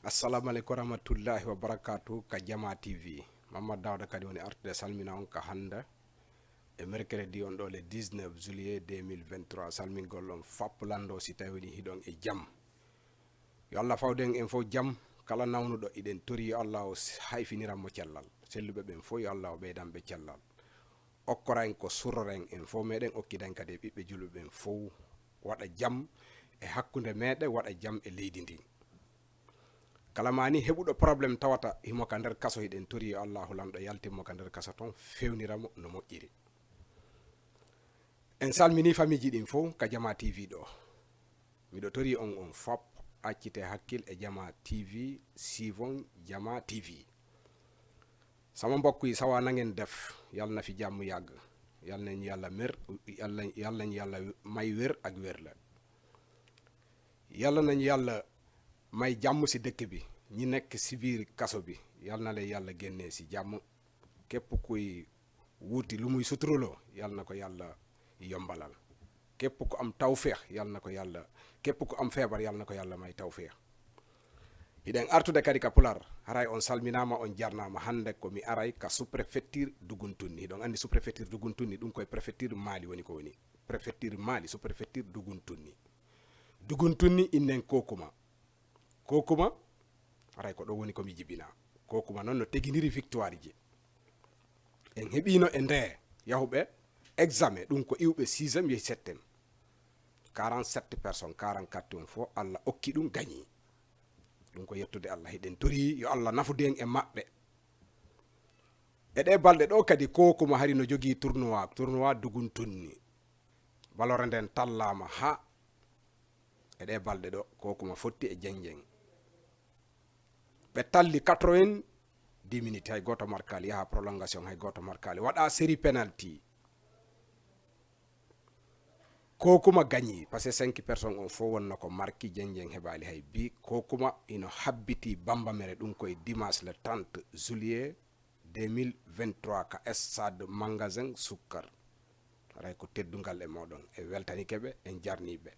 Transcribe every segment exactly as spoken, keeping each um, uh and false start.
Assalamu aleykum wa rahmatullahi wa barakatuh. Ka Jama T V, Mamad Dawda kadi woni artude salmina on ka hannde e mercredi on ɗo le dix-neuf juillet deux mille vingt-trois. Salmingol on fap lando si tawi woni hiɗon e jam. Yo Allah fawden en fof jam. Kala nawnuɗo, hiɗen tori yo Allah o s-, hayfiniran mo cellal. Selluɓe ɓen fof yo Allah o ɓeydan ɓe cellal. Okkora en ko surrora en, en fof meɗen, okkida en kadi e ɓiɓɓe julɓe ɓen fof. Waɗa jam e hakkunde meɗen, waɗa jam e leydi ndin. Kala ma ni heɓuɗo problème tawata himo ka nder kaso, hiɗen tori yo Allahu Lanɗo yaltin mo ka nder kaso ton, fewnira mo no moƴƴiri. En salmini famiiji ɗin fow ka Jama T V ɗo. Miɗo tori on, on fop, accite hakkil e Jama T V, suivon Jama T V. Sama mbokk yi, sawa na ngeen def, yal na fi jàmm yàgg, yal nañu Yàlla mer, yal nañ, yal nañu Yàlla may wér ak wér la. Yàlla nañu Yàlla may jàmm ci dëkk bi, ñi nekk ci biir kaso bi, yal na leen Yàlla génnee ci jàmm. Képp kuy wuti lu muy suturaloo, yal na ko Yàlla yombalal. Képp ku am tawfeex, yal na ko Yàlla, képp ku am feebar, yal na ko Yàlla may tawfeex. Hiɗen artude kadi ka Pular, haray on salminaama, on jarnaama. Hannde ko mi aray ka sous-préfecture Duguntunni. Hiɗon anndi sous-préfecture Duguntunni, ɗum koye préfecture Mali woni ko woni. Préfecture Mali, sous-préfecture Duguntunni. Duguntunni innen Kokuma. Kokuma, haray ko ɗon woni ko mi jibinaa. Kokuma non no teginiri victoire ji. En heɓiino e ndee yahuɓe examen, ɗum ko iwɓe sixième yehi septième. Quarante-sept personnes, quarante-quatre on fof, Allah okki ɗum gañi. Ɗum ko yettude Allah. Hiɗen tori yo Allah nafude en e maɓɓe. E ɗee balɗe ɗo kadi, Kokuma hari no jogii tournoi, tournoi Duguntunni. Balore nden tallaama haa e ɗee balɗe ɗo, Kokuma fotti e Jenjeng. Ɓe talli quatre-vingt-dix minutes, hay gooto markaali, yaha prolongation, hay gooto markaali. Waɗa série penalty. Kokuma gañi, parce que cinq personnes on fof wonno ko marki, Jenjeng heɓaali hay bi. Kokuma ino habbiti Bambamere, ɗum koye dimanche le trente juillet deux mille vingt-trois ka stade Magasin Sukkar. Haray ko teddungal e mooɗon, en weltanike ɓe, en jarnii ɓe.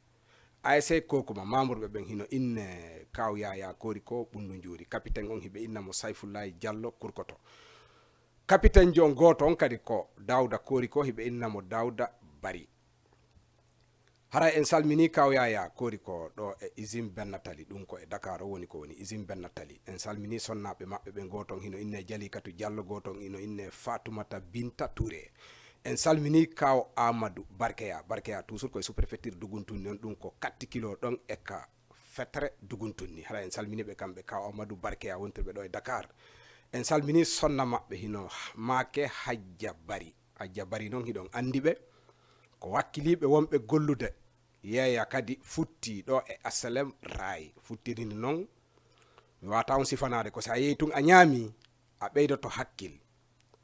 A S C Kokuma, membre ɓe ɓen hino inne Kaaw Yaayaa Koori ko Ɓunndu Njuuri. Capitaine on hiɓe inna mo Sayfullaahi Jallo Kurkoto. Capitaine jo on gooto on kadi ko Daawda Koori ko hiɓe inna mo Daawda Bari. Haray en salminii Kaaw Yaayaa Koori ko ɗo e usine Benna Tali, ɗum ko e Dakar o woni ko woni usine Benna Tali. En salminii sonnaaɓe maɓɓe ɓen, gooto on hino inne Jalikatu Jallo, gooto on hino inne Faatumata Binta Touré. En salminii Kaaw Amadou Barkeya, Barkeya toujours koye sous-préfecture Duguntunni on, ɗum ko quatre kilo ɗon e ka fetre Duguntunni. Haray en salminii ɓe kamɓe, Kaaw Amadou Barkeya wontirɓe ɗo e Dakar. En salminii sonna maɓɓe hino Maake Hajja Bari. Hajja Bari non hiɗon anndi ɓe, ko wakkiliiɓe wonɓe gollude. Yeeya kadi futti ɗo e H L M Rail. Futtiri ndi non, mi waata on sifanaade, ko si a yehi tun a ñaami, a ɓeydoto hakkil,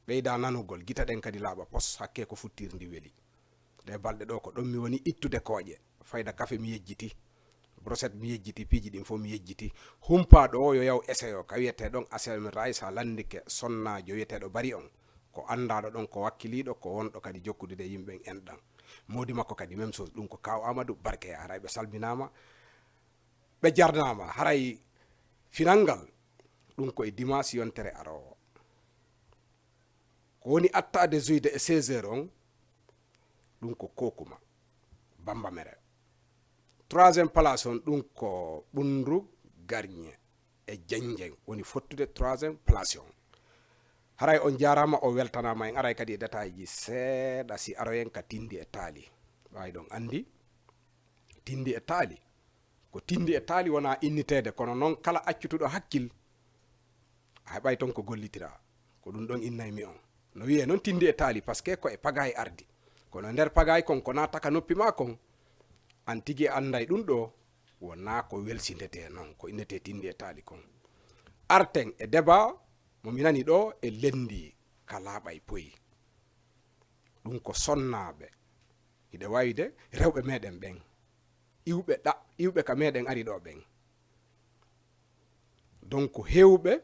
ɓeyda nanugol, gita ɗen kadi laaɓa pos, hakkee ko futtiri ndi weli. Ɗee balɗe ɗo ko ɗon mi woni ittude kooƴe, fayda kafe mi yejjiti, brochette mi yejjiti, piiji ɗin fof mi yejjiti. Humpaaɗo o yo yaw essayo ka wiyetee ɗon H L M Rail, si a lanndike sonnaajo wiyeteeɗo Bari on, ko anndaaɗo ɗon, ko wakkiliiɗo, ko wonɗo kadi jokkudude e yimɓe en enɗan. Moodi makko kadi même chose, ɗum ko Kaaw Amadou Barkeya. Haray ɓe salminaama, ɓe jarnaama. Haray final ngal, ɗum ko e dimanche yontere aroowo. Ko woni attaade juyde e seize heures on, ɗum ko Kokuma, Bambamere. Troisième place on, ɗum ko Ɓunndu Garñe e Jenjeng woni fottude troisième place on. Haray on jaaraama, on weltanaama. En aray kadi e détail ji seeɗa si aroyen ka Tinndi e Taali. Ɓay ɗon anndi Tinndi e Taali. Ko Tinndi e Taali wonaa inniteede, kono non kala accutuɗo hakkil, a heɓay ton ko gollitiraa. Ko ɗum ɗon innay mi on. No wiyee non Tinndi e Taali, parce que ko e pagaay ardi. Kono e nder pagaay kon, ko naata ka noppi maa kon, an tigi annday ɗum ɗo, wonaa ko welsindetee non, ko innetee Tinndi e Taali kon. Arten e débat mo mi nani ɗo e lenndi ka laaɓay poy. Ɗum ko sonnaaɓe. Hiɗe waawi de rewɓe meɗen ɓen. Iwɓe ɗa-, iwɓe ka meɗen ari ɗo ɓen. Donc, heewɓe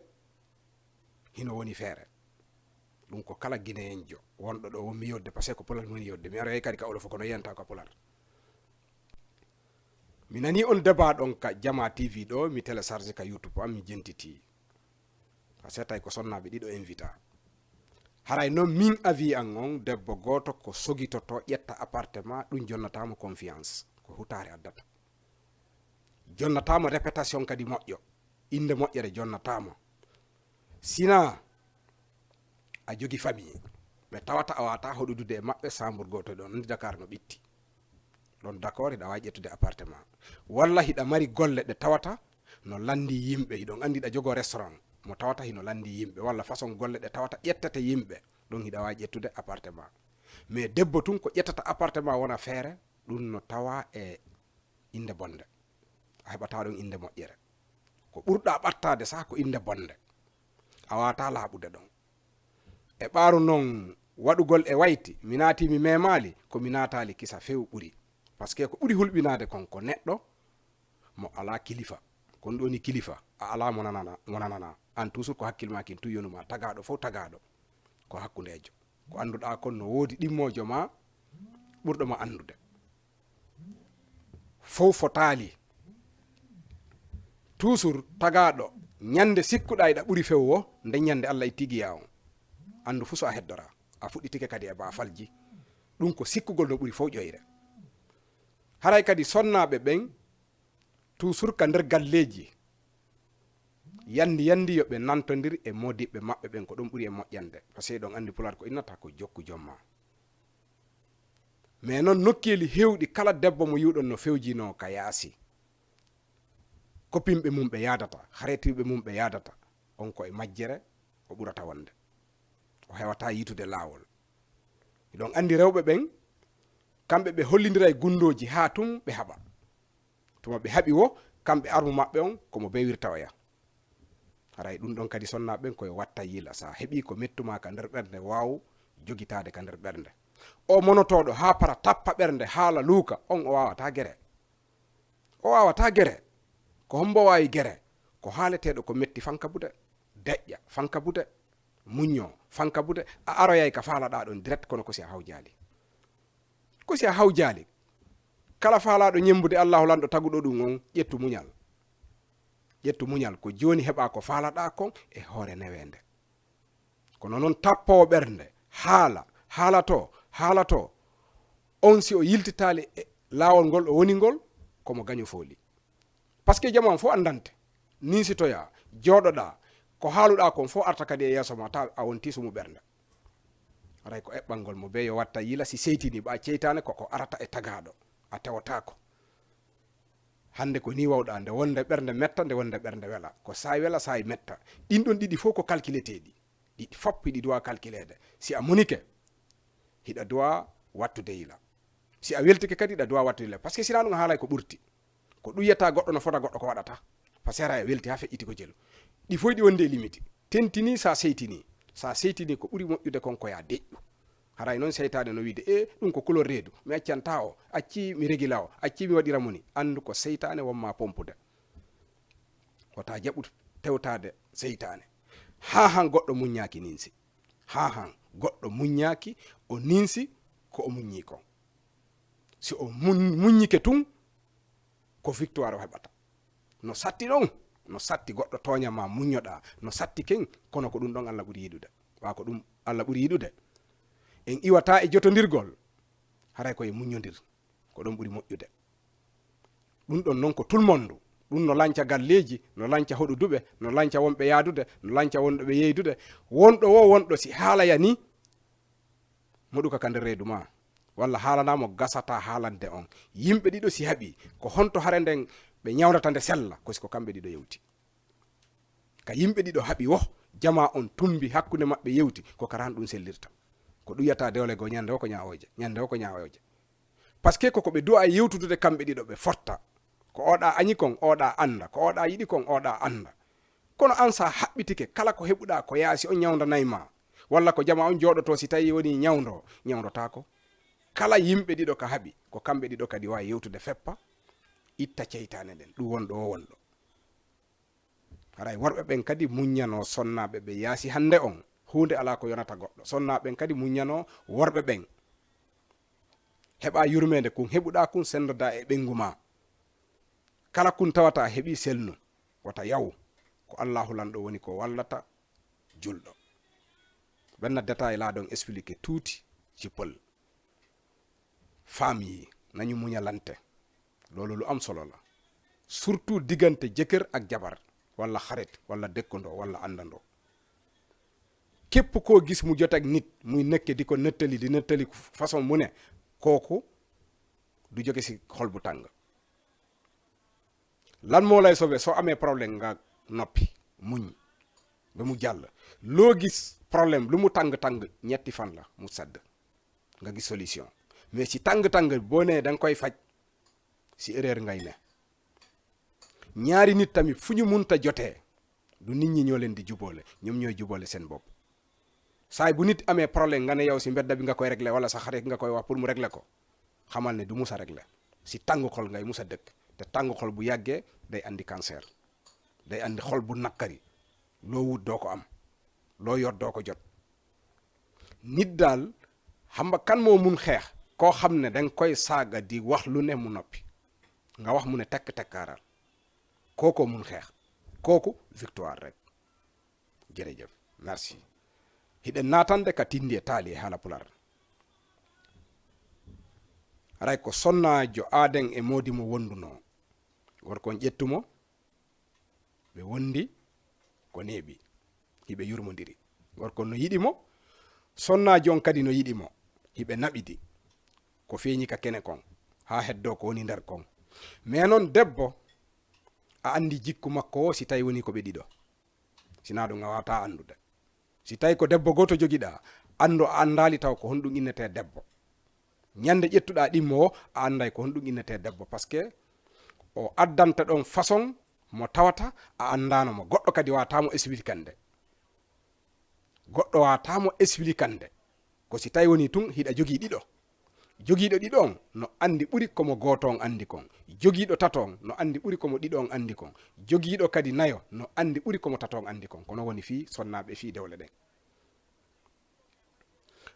hino woni feere. Ɗum ko kala Guinéen jo wonɗo ɗo wonmi yodde, parce que ko Pular mi woni yodde. Mi aroyay kadi ka Wolof, kono yiyanta ka Pular. Mi nanii on débat ɗon ka Jamaa T V ɗoo, mi télécharge ka YouTube an, mi jentiti. Parce que tawi ko sonnaaɓe ɗiɗo invita. Haray non min avis an on, debbo gooto ko sogitoto, ƴetta appartement, ɗun jonnataa mo confiance. Ko hutaare addata. Jonnataa mo réputation kadi moƴƴo. Innde moƴƴere jonnataa mo. Sinaa a jogi famille, ɓe tawata a waawataa hoɗudude e maɓɓe, chambre gooto ɗon, anndi Dakar no ɓitti. Ɗon d'accord, hiɗa waawi ƴettude appartement. Walla hiɗa mari golle ɗe tawata no lanndii yimɓe, hiɗon anndi hiɗa jogoo restaurant mo tawata hino lanndii yimɓe, walla façon golle ɗe tawata ƴettete yimɓe, ɗon hiɗa waawi ƴettude appartement. Mais debbo tun ko ƴettata appartement wona feere, ɗun no tawaa e innde bonnde. A heɓataa ɗon innde moƴƴere. Ko ɓurɗaa ɓattaade sah ko innde bonnde. A waawataa laaɓude ɗon. E ɓaaru non waɗugol e wayti, mi naatii mi memaali, ko mi naataali kisa few ɓuri. Parce que ko ɓuri hulɓinaade kon ko neɗɗo mo alaa kilifa. Kon ɗun woni kilifa, a alaa mo nanana, mo nanana. An toujours ko hakkil maa kin tun yonu maa, tagaaɗo fow tagaaɗo. Ko hakkundeejo. Ko annduɗaa kon no woodi ɗimmoojo maa, ɓurɗo ma anndude. Fow fotaali. Toujours tagaaɗo, ñande sikkuɗaa hiɗa ɓuri few woo, nden ñande Alla itti giyaa on. Anndu fuu so a heddoraa. A fuɗɗitike kadi e baafalji. Ɗun ko sikkugol no ɓuri fow ƴoyre. Haray kadi sonnaaɓe ɓen, toujours ka nder galleeji, yandi yandi yo ɓe nantondir e moodiɓɓe maɓɓe ɓen, ko ɗun ɓuri e moƴƴande. Parce que hiɗon anndi Pulaar ko innata ko jokku jom maa. Mais non nokkeeli heewɗi, kala debbo mo yi'uɗon no fewjinoo ka yaasi, kopinɓe mun ɓe yaadata, xaritiiɓe mun ɓe yaadata, on ko e majjere o ɓurata wonde. O hewataa yiitude laawol. Hiɗon anndi rewɓe ɓen, kamɓe ɓe hollindiray gunndooji haa tun ɓe haɓa. Tuma ɓe haɓi woo, kamɓe armu maɓɓe on, ko mo bewirta oya. Haray ɗun ɗon kadi sonnaaɓe ɓen ko yo watta yila, sa heɓii ko mettu maa ka nder ɓernde, waaw jogitaade ka nder ɓernde. O monotooɗo haa para tappa ɓernde, haala luuka, on o waawataa gere. O waawataa gere. Ko hombo waawi gere? Ko haaleteeɗo ko metti fankabude, deƴƴa fankabude, muññoo fankabude, a aroyay ka faalaɗaa ɗon direct, kono ko si a hawjaali. Ko si a hawjaali. Kala faalaaɗo ñembude Allaahu Lanɗo taguɗo ɗun on, ƴettu muñal. Ƴettu muñal, ko jooni heɓaa ko faalaɗaa kon e hoore neweende. Kono non tappoowo ɓernde, haala, haalatoo, haalatoo, on si o yiltitaali e laawol ngol o woni ngol, ko mo gaño fooli. Parce que jamaa on fow anndante, ninsitoyaa, jooɗoɗaa, ko haaluɗaa kon fow arta kadi e yeeso maa, tawa a wontii sumu ɓernde. Haray ko eɓɓangol mo bee yo watta yila si seytinii, ɓaa seytaane ko ko arata e tagaaɗo, a tewotaako. Hannde ko nii wawɗaa, nde wonde ɓernde metta, nde wonde ɓernde wela. Ko saay wela, saay metta. Ɗin ɗon ɗiɗi fow ko kalkileteeɗi. Ɗiɗi fow hiɗi duwaa kalkileede. Si a munike, hiɗa duwaa wattude yila. Si a weltike kadi, hiɗa duwaa wattude yila. Parce que si hinaa ɗun a haalay ko ɓurti. Ko ɗun yi'ataa goɗɗo no fota goɗɗo ko waɗataa. Parce que haray a welti haa feƴƴiti ko jelu. Ɗi fow hiɗi wondi e limiti. Tentinii sa seytinii. Sa seytinii ko ɓuri moƴƴude kon ko yaa deƴƴu. Haray non seytaane no wi'ude, "E, ɗun ko kulol reedu. Mi accantaa o. Accii mi regila o. Accii mi waɗira mo ni." Anndu ko seytaane won maa pompude. Wota jaɓu tewtaade seytaane. Haa han goɗɗo muññaaki ninsi. Haa han goɗɗo muññaaki, o ninsi ko o muññii kon. Si o muñ-, muññike tun, ko victoire o heɓata. No satti ɗon, no satti goɗɗo tooña ma muññoɗaa, no satti ken, kono ko ɗun ɗon Alla ɓuri yiɗude. Ɓaa ko ɗun Alla ɓuri yiɗude, en iwataa e jotondirgol, haray ko e muññondir, ko ɗon ɓuri moƴƴude. Ɗun ɗon non ko tout le monde, ɗun no lanca galleeji, no lanca hoɗuduɓe, no lanca wonɓe yaadude, no lanca wonɓe yeydude. Wonɗo woo wonɗo si haala yanii, moɗuka ka nder reedu maa, walla haalanaa mo gasataa haalande on. Yimɓe ɗiɗo si haɓii, ko honto hare nden ɓe ñawndata nde sella? Ko si ko kamɓe ɗiɗo yewti. Ka yimɓe ɗiɗo haɓi woo, jamaa on tumbi hakkunde maɓɓe yewti, ko ka ran ɗun sellirta. Ko ɗun yi'ataa dewle goo ñande woo ko ñaawooje, ñande woo ko ñaawooje. Parce que ko ko ɓe du'aa e yewtudude kamɓe ɗiɗo ɓe fotta. Ko ooɗaa añi kon, ooɗaa annda. Ko ooɗaa yiɗi kon, ooɗaa annda. Kono an sa haɓɓitike, kala ko heɓuɗaa ko yaasi on ñawndanay ma, walla ko jamaa on jooɗotoo si tawii wonii ñawndoo, ñawndotaako. Kala yimɓe ɗiɗo ka haɓi, ko kamɓe ɗiɗo kadi waawi yewtude feppa, itta ceytaane nden, ɗun wonɗo woo wonɗo. Haray worɓe ɓen kadi muññanoo sonnaaɓe ɓe yaasi hannde on. Huunde alaa ko yonata goɗɗo. Sonnaaɓe ɓen kadi muññanoo worɓe ɓen. Heɓaa yurmeende, kun heɓuɗaa kun senndodaa e ɓeyngu maa. Kala kun tawata a heɓi, selnu, wota yaw. Ko Allaahu Lanɗo woni ko wallata julɗo. Benn détail laa ɗon expliquer tuuti ci Pël. Famille yi, nañu muñalante. Loolu lu am solo la. Surtout diggante jëkkër ak jabar, walla xarit, walla dëkkandoo, walla àndandoo. Képp koo gis mu jote ak nit, muy nekke di ko nettali, di nettali façon mu ne, kooku du jóge ci xol bu tàng. Lan moo lay sauver? Soo amee problème, nga noppi, muñ ba mu jàll. Loo gis problème, lu mu tàng-tàng, ñetti fan la mu sedd, nga gis solution. Mais ci tàng-tàng, boo nee da nga koy faj, ci erreur ngay ne. Ñaari nit tamit, fu ñu munta jotee, du nit ñi ñoo leen di juboole, ñoom ñooy juboole seen bopp. Saay bu nit amee problème, nga ne yow si mbedda bi nga koy régler, wala sa xarit nga koy wax pour mu régler ko, xamal ne du musa régler. Si tàng xol ngay musa dëkk. Te tàng xol bu yàggee, day andi cancer, day andi xol bu naqari. Loo wut doo ko am, loo yor doo ko jot. Nit daal, xam nga kan moo mun xeex? Koo xam ne danga koy saaga, di wax lu ne, mu noppi, nga wax, mu ne tekk tekkaaral. Kookoo mun xeex. Kooku victoire rek. Jërëjëf, merci. Hiɗen naatande ka tinndi e taali e haala Pulaar. Haray ko sonnaajo aaden e moodi mo wondunoo. Gorko on ƴettu mo, ɓe wondi ko neeɓi, hiɓe yurmondiri. Gorko on no yiɗi mo, sonnaajo on kadi no yiɗi mo, hiɓe naɓidi. Ko feeñi ka kene kon, haa heddoo ko woni nder kon. Mais non debbo, a anndi jikku makko o, si tawi woni ko ɓe ɗiɗo. Sinaa ɗun, a waawataa anndude. Si tawi ko debbo gooto jogiɗaa, anndu a anndaali taw ko honɗun innetee debbo. Ñande ƴettuɗaa ɗimmo o, a annday ko honɗun innetee debbo. Parce que o addanta ɗon façon mo tawata a anndaano mo. Goɗɗo kadi waawataa mo expliquande. Goɗɗo waawataa mo expliquande. Ko si tawi woni tun hiɗa jogii ɗiɗo. Jogiiɗo ɗiɗo on no anndi ɓuri ko mo gooto on anndi kon. Jogiiɗo tato on no anndi ɓuri ko mo ɗiɗo on anndi kon. Jogiiɗo kadi nayo no anndi ɓuri ko mo tato on anndi kon. Ko non woni fii sonnaaɓe fii dewle ɗen.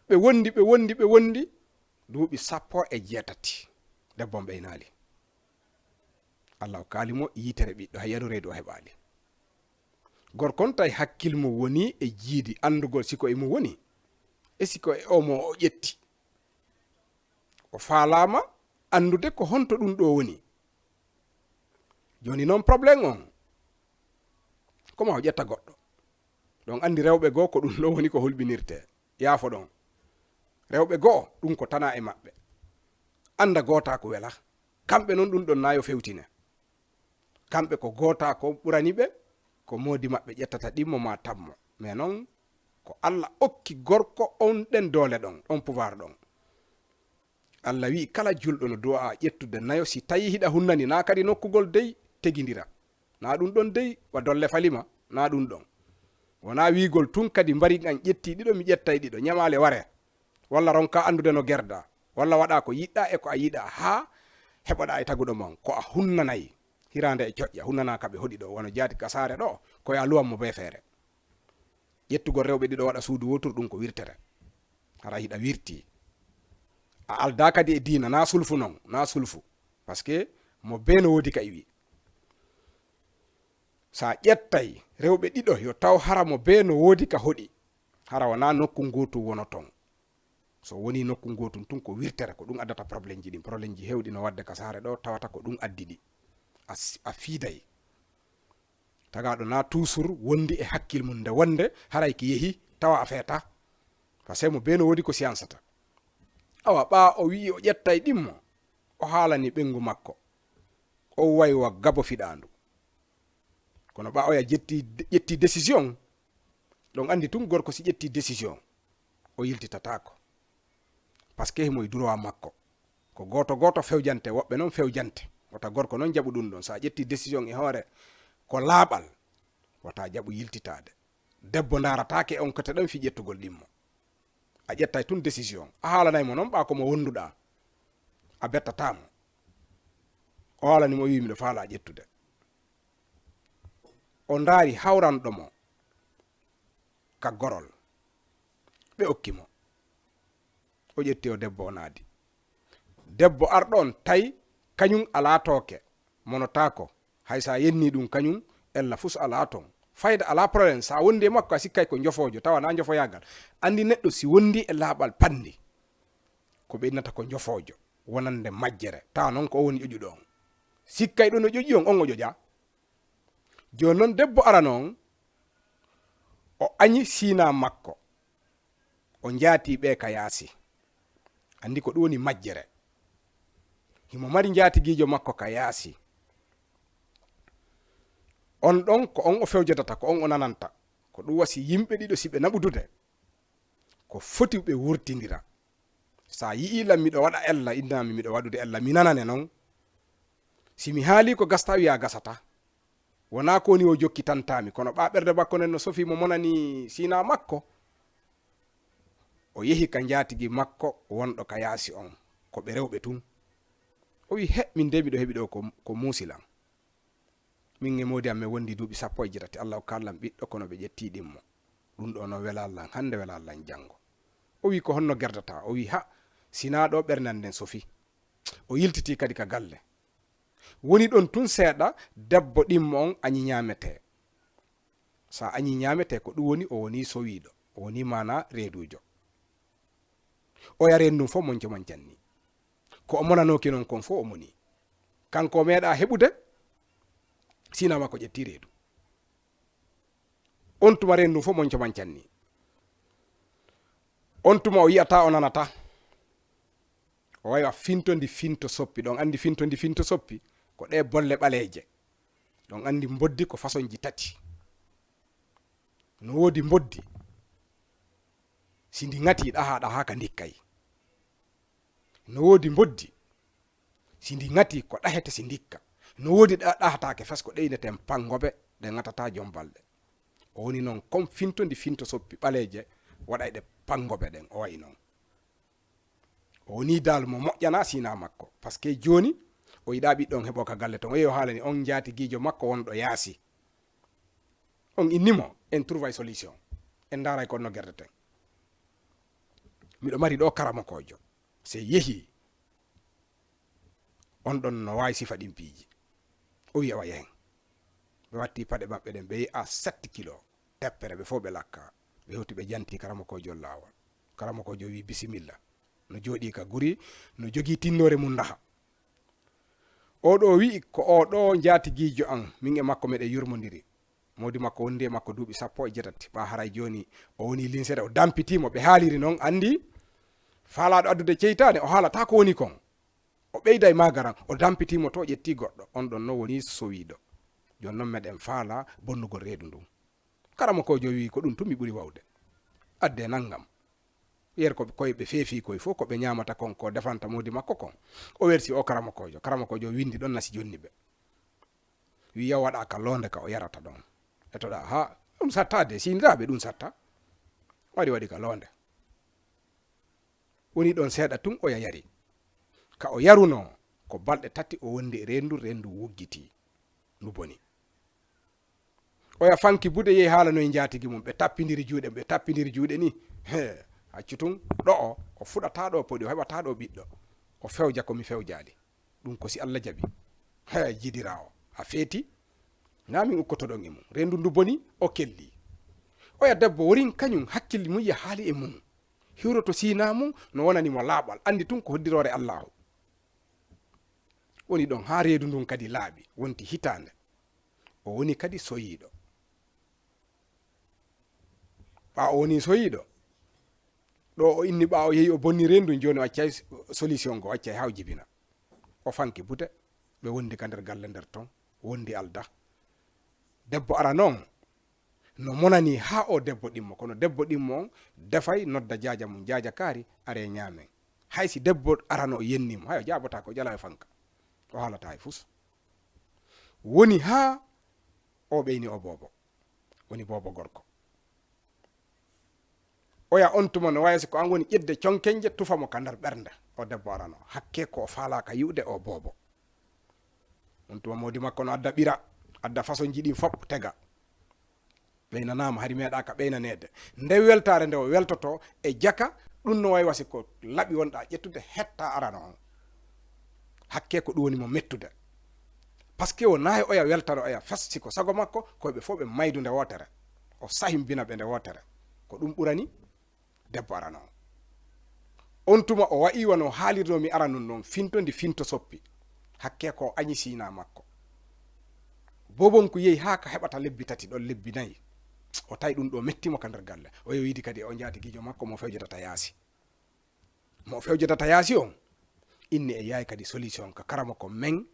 Ɓe wondi, ɓe wondi, ɓe wondi duuɓi sappo e jeetati. Debbo on ɓeynaali. Alla hokkaali mo yitere ɓiɗɗo, hay yadu reedu o heɓaali. Gorko on tawi hakkil mum woni e jiidi anndugol si ko e mum woni, e si ko e oo mo o ƴetti. O faalaama anndude ko honto ɗun ɗoo woni. Jooni non, problème on, ko maa o ƴetta goɗɗo. Ɗon anndi rewɓe goo ko ɗun ɗoo woni ko hulɓinirtee. Yaafo ɗon. Rewɓe goo, ɗun ko tanaa e maɓɓe. Annda gootaaku wela. Kamɓe non ɗun ɗon naa yo fewtine. Kamɓe ko gootaa ko ɓurani ɓe, ko moodi maɓɓe ƴettata ɗimmo maa tammo. Mais non, ko Alla okki gorko on ɗen doole ɗon, on pouvoir ɗon. Alla wi'i kala julɗo no du'aa ƴettude nayo si tawi hiɗa hunnani, naa kadi nokkugol dey tegindira. Naa ɗun ɗon dey wa dolle falima, naa ɗun ɗon. Wonaa wi'ugol tun kadi mbari an ƴetti ɗiɗo, mi ƴettay ɗiɗo, ñamaale ware. Walla ronkaa anndude no gerdaa, walla waɗaa ko yiɗɗaa e ko a yiɗaa haa heɓoɗaa e taguɗo mon. Ko a hunnanay hiraande e coƴƴa, hunnanaa ka ɓe hoɗi ɗoo, wano jaati ka saare ɗoo, ko yo a luwan mo bee feere. Ƴettugol rewɓe ɗiɗo waɗa suudu wooturu, ɗun ko wirtere. Hara hiɗa wirtii. A aldaa kadi e diina, naa sulfu non, naa sulfu. Parce que mo bee no woodi ka iwi. Sa ƴettay rewɓe ɗiɗo, yo taw hara mo bee no woodi ka hoɗi. Hara wonaa nokku ngootu wono ton. So wonii nokku ngootun tun, ko wirtere, ko ɗun addata problemji ɗin. Problemji heewɗi no waɗde ka saare ɗoo, tawata ko ɗun addi ɗi. A s-, a fiiday. Tagaaɗo naa toujours wondi e hakkil mun nde wonde haray ki yehi, tawa a feetaa. Parce que mo bee no woodi ko siyansata. Awa, ɓaa o wi'i o ƴettay ɗimmo, o haalani ɓengu makko. O way wa gabo fiɗaandu. Kono ɓaa oya ƴetti, ƴetti décision, ɗon anndi tun gorko si ƴetti décision, o yiltitataako. Parce que himo e droit makko. Ko gooto gooto fewjante, woɓɓe non fewjante. Wota gorko non jaɓu ɗun ɗon. Sa ƴetti décision e hoore ko laaɓal, wota jaɓu yiltitaade. Debbo ndaarataake on kote ɗon fii ƴettugol ɗimmo. A ƴettay tun décision. A haalanay mo non ɓaa ko mo wonduɗaa. A bettataa mo. O haalani mo, o wi'i, "Miɗo faalaa ƴettude." O ndaari hawranɗo mo ka gorol. Ɓe okki mo. O ƴetti o debbo, o naadi. Debbo arɗo on tawi kañun alaa tooke. monotaako. Hay sa yenni ɗum kañum, ella fus alaa ton. Fayda alaa problème, sa wondi e makko a sikkay ko njofoojo, tawa na njofoyaagal. Anndi neɗɗo si wondi e laaɓal panndi, ko ɓe innata ko njofoojo, wonande majjere. Tawa non ko o woni ƴoƴuɗo on. Sikkay ɗo no ƴoƴi on, on o ƴoƴa. Jooni non debbo arano on, o añi siina makko. O njaatii ɓe ka yaasi. Anndi ko ɗum woni majjere. Himo mari njaatigiijo makko ka yaasi. On ɗon ko on o fewjodata, ko on o nananta. Ko ɗum wasi yimɓe ɗiɗo si ɓe naɓudude, ko foti ɓe wurtindira. Sa yi'ii lan miɗo waɗa ella, innami miɗo waɗude ella, mi nanane non. Si mi haalii ko gasta, wi'a gasata. Wonaa ko woni o jokki tantaami, kono ɓaa ɓernde makko nden no sofii mo monani siina makko. O yehi ka njaatigi makko wonɗo ka yaasi on, ko ɓe rewɓe tun. O wi'i, "He, min de miɗo heɓi ɗo ko, ko muusi lan. Min e moodi am men wondi duuɓi sappo e jeetati, Alla hokkaali lan ɓiɗɗo, kono ɓe ƴettii ɗimmo. Ɗum ɗo no welaali lan hannde, welaali lan janngo." O wi'i, "Ko honno gerdataa?" O wi'i, "Ha, sinaa ɗo ɓernde an nden sofi." O yiltitii kadi ka galle. Woni ɗon tun seeɗa, debbo ɗimmo on añi ñaametee. Sa añi ñaametee, ko ɗum woni, o woni sowiiɗo, o woni maanaa reeduujo. Oya reendu ndun fof monco mancan ni. Ko o monanooki non kon fof o moni. Kanko o meeɗaa heɓude, siina makko ƴetti reedu. On tuma reendu ndun fof monco mancan ni. On tuma o yi'ataa, o nanataa. O wayi wa finto ndi finto soppi. Ɗon anndi finto ndi finto soppi? Ko ɗee bolle ɓaleeje. Ɗon anndi mboddi ko fasonji tati. No woodi mboddi, si ndi ŋatii, ɗahaa, ɗahaa ka ndikkay. No woodi mboddi, si ndi ŋatii, ko ɗahete si ndikka. No woodi ɗa-, ɗahataake fes, ko ɗe inneten panngobe, ɗe ŋatataa jom balɗe. O woni non kon finto ndi finto soppi ɓaleeje, waɗay ɗe panngobe ɗen, o wayi non. O woni daal mo moƴƴanaa siina makko, parce que jooni o yiɗaa ɓiɗɗo on heɓoo ka galle ton. O yehi o haalani on njaatigiijo makko wonɗo yaasi. On inni mo, en trouve ay solution. En ndaaray ko no gerdeten. Miɗo mari ɗo karamokoojo. Se yehi, on ɗon no waawi sifa ɗin piiji. O wi'i, "Awa yahen." Ɓe watti paɗe maɓɓe ɗen, ɓe yi'a sept kilo teppere, ɓe fof ɓe lakka. Ɓe hewti ɓe janti karamokoojo laawol. Karamokoojo wi'i, "Bisimilla." No jooɗii ka guri, no jogii tinnoore mum ndaha. Oo ɗoo wi'i, "Ko oo ɗoo njaatigiijo an, min e makko meɗen yurmondiri." Moodi makko wondi e makko duuɓi sappo e jeetati, ɓaa haray jooni o wonii linsere, o dampitii mo. Ɓe haaliri non, anndi faalaaɗo addude ceytaane, o haalataa ko woni kon. O ɓeyday magaran, o dampitii mo to, ƴettii goɗɗo. On ɗon non wonii sowiiɗo. Jooni non meɗen faalaa bonnugol reedu ndun. Karamokoojo wi'i, "Ko ɗun tun mi ɓuri wawde. Addee nanngam." Yer ko koy ɓe feefii koy fof, ko ɓe ñaamata kon, ko defanta moodi makko kon. O wersi o karamokoojo. Karamokoojo windi ɗon nasi jonni ɓe. Wi'i, "Yaw waɗaa ka loonde ka o yarata ɗon." Etoɗaa, "Ha, ɗun satta de, siniraaɓe ɗun satta." Waɗi, waɗi ka loonde. Woni ɗon seeɗa tun o yayari. Ka o yarunoo, ko balɗe tati o wondi e reendu, reendu wuggitii. Ndu boni. Oya fanki buuɗe, yehi haalanoyi njaatigi mum, ɓe tappindiri juuɗe, ɓe tappindiri juuɗe ni. He, accu tun, ɗo'o, o fuɗataa ɗo podi, o heɓataa ɗo ɓiɗɗo. O fewja ko mi fewjaali. Ɗun ko si Alla jaɓi. He, jiidiraa o, a feeti? Na min ukkotoɗon e mum. Reendu ndu boni, o kelli. Oya debbo worin kañum hakkil mum yahaali e mum. Hiwroto siina mum, no wonani mo laaɓal, anndi tun ko hoddiroore Allaahu. Woni ɗon haa reedu ndun kadi laaɓi, wonti hitaande. O woni kadi soyiiɗo. Ɓaa o woni soyiiɗo, ɗo o inni ɓaa o yehi o bonni reendu ndun, jooni o accay solution go, o accay haa o jibina. O fanki buuɗe, ɓe wondi ka nder galle nder ton, wondi alda. Debbo ara non, no monani haa o debbo ɗimmo, kono debbo ɗimmo on defay nodda jaaja mum, "Jaaja kaari, aree ñaamen." Hay si debbo arano o yenni mo, hay o jaabotaako, o jalaa e fanka. O haalataa e fus. Woni haa o ɓeyni o boobo. Woni boobo gorko. Oya on tuma no wayi si ko an woni ƴedde conkenje, tufa mo ka nder ɓernde. O debbo arano. Hakkee ko o faalaaka yi'ude o boobo. On tuma moodi makko no adda ɓira, adda fasonji ɗin fof tega. Ɓeynanaama, hari meeɗaaka ɓeynaneede. Nde weltaare nde o weltotoo e jaka, ɗun no wayi wa si ko laɓi wonɗaa ƴettude, hetta arano on. Hakkee ko ɗun woni mo mettude. Parce que wonaa e oya weltano oya fes, si ko sago makko, ko ɓe fof ɓe maydu nde wootere. O sahimbina ɓe nde wootere. Ko ɗum ɓurani debbo arano on. On tuma o wa'i wano haalirno mi aranun non, finto ndi finto soppi. Hakkee ko aɲi siina makko. Boobonku yehi haa ka heɓata lebbi tati ɗon, lebbi nayi. O tawi ɗum ɗo metti mo ka nder galle. O yehi o yiidi kadi e o njaatigiijo makko mo fewjatata yaasi. Mo fewjatata yaasi on, inni e yahay kadi solution ka karamoko men,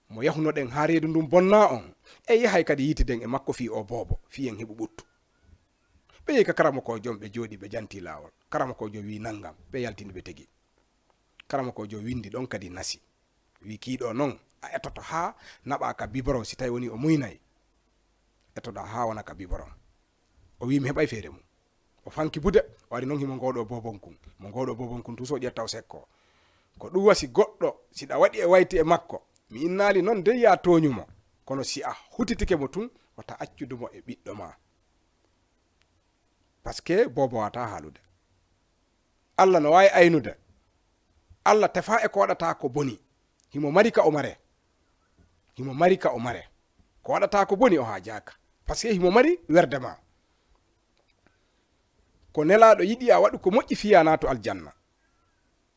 mo yahunoɗen haa reedu ndun bonnaa on, e yahay kadi yiitiden e makko fii oo boobo, fii en heɓu ɓuttu. Ɓe yehi ka karamokoojo on, ɓe jooɗii, ɓe jantii laawol. Karamokoojo wi'i nangam, ɓe yaltini, ɓe tegi. Karamokoojo windi ɗon kadi nasi. Wi'i kii ɗoo non, a etoto haa naɓaa ka biberon, si tawi wonii o muynay. Etoɗaa haa wona ka biberon. O wi'i mi heɓay feere mun. O fanki bude, o ari non himo ngooɗoo boobon kun. Mo ngooɗoo boobon kun, tus o ƴetta o sekkoo. Ko ɗum wasi goɗɗo, si ɗa waɗi e wayti e makko. Mi innaali non dey yaa tooɲu mo. Kono si a hutitike mo tun, wota accudu mo e ɓiɗɗo maa. Parce que boobo waawataa haalude. Alla no waawi aynude. Alla tefaa e ko waɗataa ko boni. Himo mari ka o mare. Himo mari ka o mare. Ko waɗataa ko boni o haajaaka. Parce que himo mari werde maa. Ko Nelaaɗo yiɗi a waɗu ko moƴƴi fii a naatu aljanna.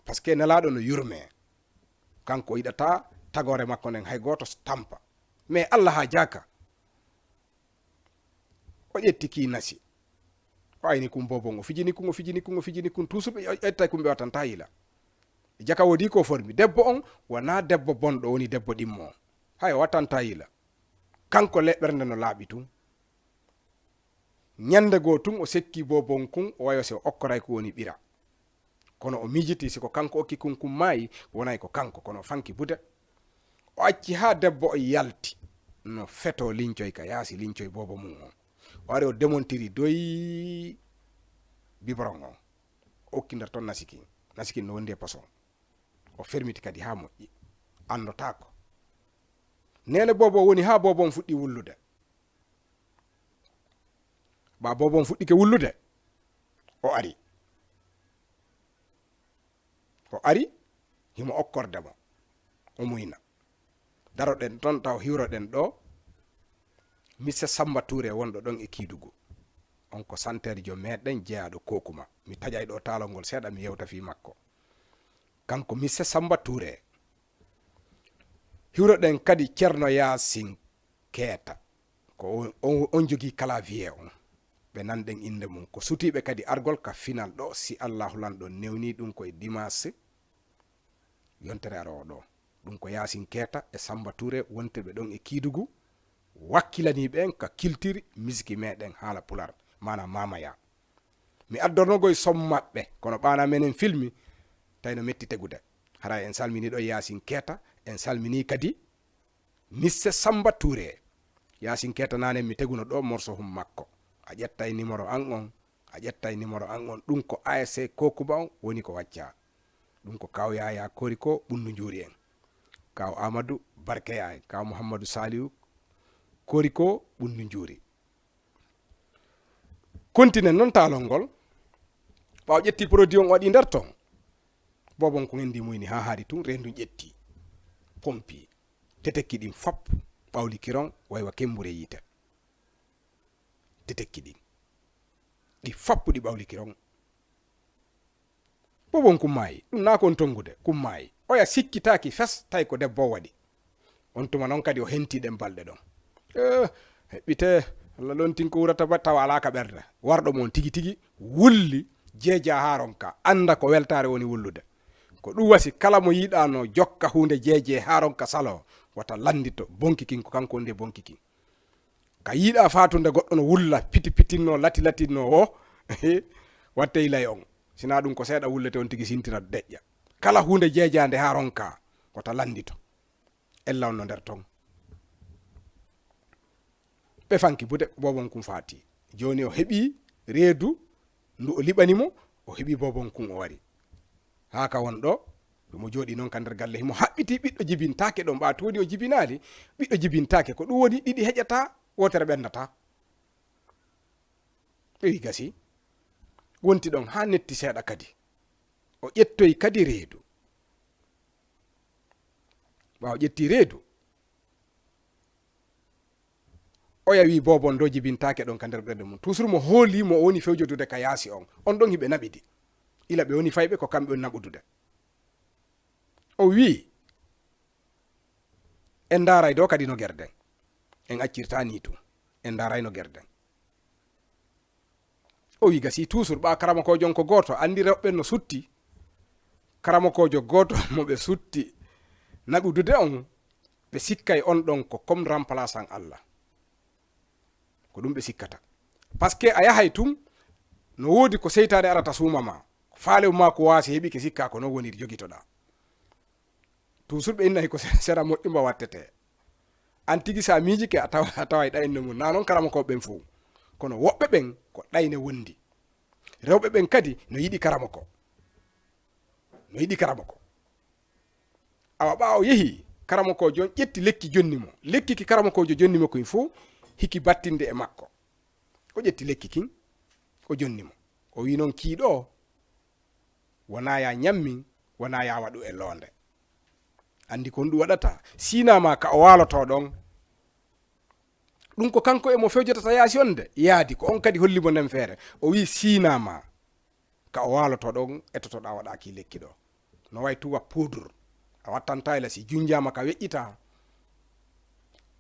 Parce que Nelaaɗo no yurmee. Kanko o yiɗataa tagoore makko nden hay gooto tampa. Mais Alla haajaaka. O ƴetti kii nasi. O ayni kun boobon, o fijini kun, o fijini kun, o fijini kun. Tuusuɓe o ƴettay kun ɓe wattantaa yila. Jaka woodi ko formi. Debbo on wonaa debbo bonɗo, woni debbo ɗimmo on. Hay o wattantaa yila. Kanko le ɓernde no laaɓi tun. Ɲande goo tun o sekki boobon kun, o wayo si o okkoray ko woni ɓira. Kono o miijitii si ko kanko okki kun, kun maayi, wonay ko kanko, kono o fanki bude. O acci haa debbo on yalti, no fetoo lincoy ka yaasi, lincoy boobo mun on. O ari o demontiri doy biberon on. O okki nder ton nasikin. Nasikin no wondi e poson. O fermiti kadi haa moƴƴi. Anndotaako. Neene boobo woni haa boobo on fuɗɗi wullude. Ba boobo on fuɗɗike wullude, o ari. O ari, himo okkorde mo. O muyna. Daroɗen ton taw hiwroɗen ɗo Mister Samba Touré wonɗo ɗon e Kiidugu. On ko santeerjo meɗen jeyaaɗo Kokuma. Mi taƴay ɗo taalol ngol seeɗa, mi yewta fii makko. Kanko Mister Samba Touré. Hiwroɗen kadi Ceerno Yaasin Keeta. Ko on, on, on jogii clavier on. Ɓe nanɗen innde mun. Ko sutiiɓe kadi argol ka final ɗo, si Allaahu Lanɗo newnii ɗun ko e dimanche yontere aroowo ɗo. Ɗun ko Yaasin Keeta e Samba Touré wontirɓe ɗon e Kiidugu, wakkilanii ɓen ka kiltiri misiki meɗen haala Pular, maanaa Maamaya. Mi addorno goy som maɓɓe, kono ɓaana menen filmi, tawi no metti tegude. Haray en salminii ɗo Yaasin Keeta, en salminii kadi Mister Samba Touré. Yaasin Keeta naanen mi teguno ɗo morso hum makko. A ƴettay nimoro an on, a ƴettay nimoro an on. Ɗun ko A S C Kokuma on woni ko waccaa. Ɗun ko Kaaw Yaayaa Koriko Ɓunndu Njuuri en. Kaaw Aamadu Barkeya en. Kaaw Muhammadu Saaliwu Koriko Ɓunndu Njuuri. Kontinen non taalol ngol. Ɓaawo ƴetti produit on o waɗi nder ton. Boobon ko ngendi muyni haa haari tun, reendu ƴetti. Pompi. Tetekki ɗin fap ɓawli kiron waywa kembure yiite. Tetekki ɗin. Ɗi fap ɗi ɓawli kiron. Boobon kun maayi, ɗun naa kon tongude, kun maayi. Oya sikkitaaki fes, tawi ko debbo o waɗi. On tuma non kadi o henti ɗen balɗe ɗon. Eh, heɓɓitee, Alla lontin ko wurata ba tawa alaa ka ɓernde. Warɗo mo on tigi tigi, wulli, jeejaa haa ronka, annda ko weltaare woni wullude. Ko ɗun wasi kala mo yiɗaa no jokka huunde jeejee haa ronka saloo, wota lanndito bonki kin ko kanko wondi e bonki kin. Ka yiɗaa faatunde goɗɗo no wulla, piti pitinno, lati latinno o, wattee ilay on. Sinaa ɗun ko seeɗa wullete on tigi sintira deƴƴa. Kala huunde jeejaande haa ronka, wota lanndito. Ella on no nder ton. Ɓe fanki bude ko boobon kun faati. Jooni o heɓii reedu ndu o liɓani mo, o heɓii boobon kun o wari. Haa ka won ɗo, himo jooɗii non ka nder galle, himo haɓɓitii ɓiɗɗo jibintaake ɗon, ɓaa tun woni o jibinaali, ɓiɗɗo jibintaake. Ko ɗun woni ɗiɗi heƴataa, wootere ɓennataa. Ɓe wi'i gasii. Wonti ɗon haa netti seeɗa kadi. O ƴettoyi kadi reedu. Ɓaawo ƴettii reedu, Oya wi'i, "Boobo on ɗoo jibintaake ɗon ka nder ɓernde mun." Tuusur mo hoolii mo o woni fewjodude ka yaasi on. On ɗon hiɓe naɓidi. Ila ɓe woni fayɓe ko kamɓe woni naɓudude. O wi'i, "En ndaaray ɗoo kadi no gerden. En accirtaa nii tun. En ndaaray no gerden." O wi'i, "Gasii tuusur, ɓaa karamokoojo on ko gooto, anndi rewɓe no sutti." Karamokoojo gooto mo ɓe sutti naɓudude on, ɓe sikkay on ɗon ko comme remplaçant Alla. Ko ɗum ɓe sikkata. Parce que a yahay tun, no woodi ko seytaane arata suuma ma. Faalewu maa ko waasi heɓike, sikkaa ko non woniri jogitoɗaa. Toujours ɓe innay ko sera moƴƴumba wattetee. An tigi, so a miijike, a tawa, a taway ɗayne mum. Naa non karamokooɓe ɓen fow. Kono woɓɓe ɓen, ko ɗayne wondi. Rewɓe ɓen kadi, no yiɗi karamoko. No yiɗi karamoko. Awa, ɓaawo yehi, karamokoojo on ƴetti lekki jonni mo. Lekki ki karamokoojo jonni mo kin fow, hiki battinde e makko. O ƴetti lekki kin, o jonni mo. O wi'i non, "Kii ɗoo, wonaa yaa ñammin, wonaa yaa waɗu e loonde. Anndi ko honɗum waɗata? Siinaa maa ka o waalotoo ɗon." Ɗum ko kanko e mo fewjotata yaasi on de. Yaadi, ko on kadi holli mo nden feere. O wi'i, "Siinaa maa ka o waalotoo ɗon, etotoɗaa waɗaa kii lekki ɗoo. No way tuwa poudre. A wattantaa yila si junjaama ka weƴƴitaa.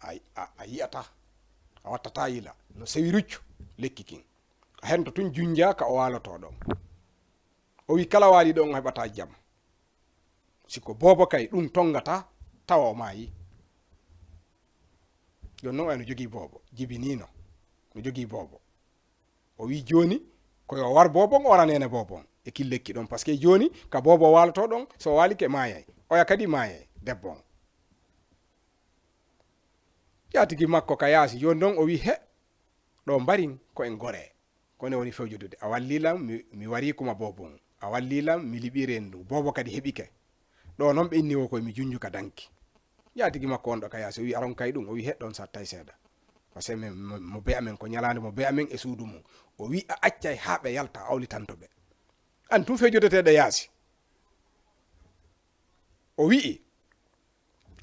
A, a, a yi'ataa. A wattataa yila. No sewi ruccu lekki kin. A hento tun junjaa ka o waalotoo ɗon." O wi'i, "Kala waaliiɗo on o heɓataa jam. Si ko boobo kay, ɗum tongataa, tawa o maayii." Jooni non, oya no jogii boobo, jibiniino, no jogii boobo. O wi'i jooni, ko yo war boobo on, o wara neene boobo on, e kin lekki ɗon. Parce que jooni, ka boobo waalotoo ɗon, so o waalike, maayay. Oya kadi maayay, debbo on. Jaatigi makko ka yaasi, jooni non o wi'i, "He, ɗoo mbarin ko en goree. Ko ne woni fewjodude. A wallii lan, mi, mi warii kuma boobo on. A wallii lan, mi liɓii reendu. Boobo kadi heɓike. Ɗoo non ɓe inni wo koy mi junju ka danki." Jaatigi makko on ɗoo ka yaasi, o wi'i, "Aron kay ɗum?" O wi'i, "He, ɗon sattay seeɗa. Parce que men, mo, mo be amen, ko ñalaande mo be amen e suudu mum." O wi'i, "A accay haa ɓe yalta, a awlitanto ɓe. An tun fewjodeteeɗo yaasi." O wi'i,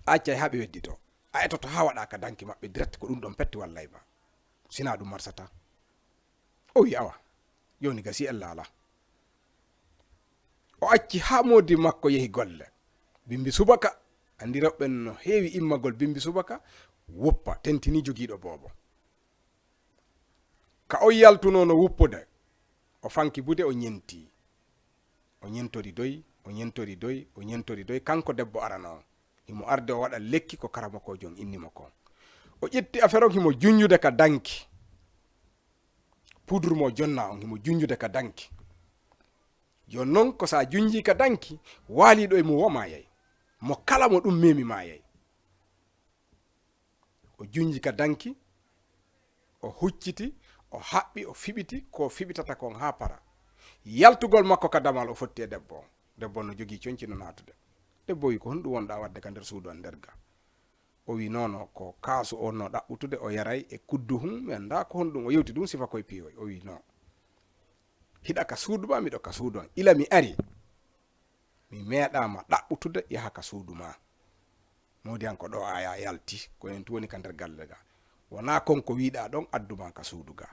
"A accay haa ɓe wedditoo. A etoto haa waɗaa ka danki maɓɓe direct, ko ɗum ɗon petti wallay ma. Sinaa ɗum marsataa." O wi'i, "Awa, jooni gasii en laalaa." O acci haa moodi makko yehi golle. Bimbi subaka, anndi rewɓe no heewi immagol bimbi subaka, woppa, tentinii jogiiɗo boobo. Ka o yaltunoo no wuppude, o fanki bude, o ñenti. O ñentori doy, o ñentori doy, o ñentori doy, kanko debbo arano on. Himo arde o waɗa lekki ko karamokoojo on inni mo kon. O ƴetti affaire on, himo junjude ka danki. Poudre mo jonna on, himo junjude ka danki. Jooni non, ko sa junjii ka danki, waaliiɗo e mum wo maayay. Mo kala mo ɗum memi maayay. O junji ka danki, o hucciti, o haɓɓi, o fiɓiti ko fiɓitata kon haa para. Yaltugol makko ka damal, o fotti e debbo on. Debbo on no jogii conci no naatude. Debbo wi, "Ko honɗum wonɗaa waɗde ka nder suudu an nder ga?" O wi, "Non, non, ko kaasu on no ɗaɓɓutude, o yaray e kuddu hun, mi anndaa ko honɗum." O yewti ɗum sifa koye piiwoy. O wi, "Non. Hiɗa ka suudu maa, miɗo ka suudu an. Ila mi ari, mi meeɗaama ɗaɓɓutude yaha ka suudu maa. Moodi an ko ɗoo a ya-, yalti, ko en tun woni ka nder galle ga. Wonaa kon ko wi'uɗaa ɗon addu maa ka suudu ga."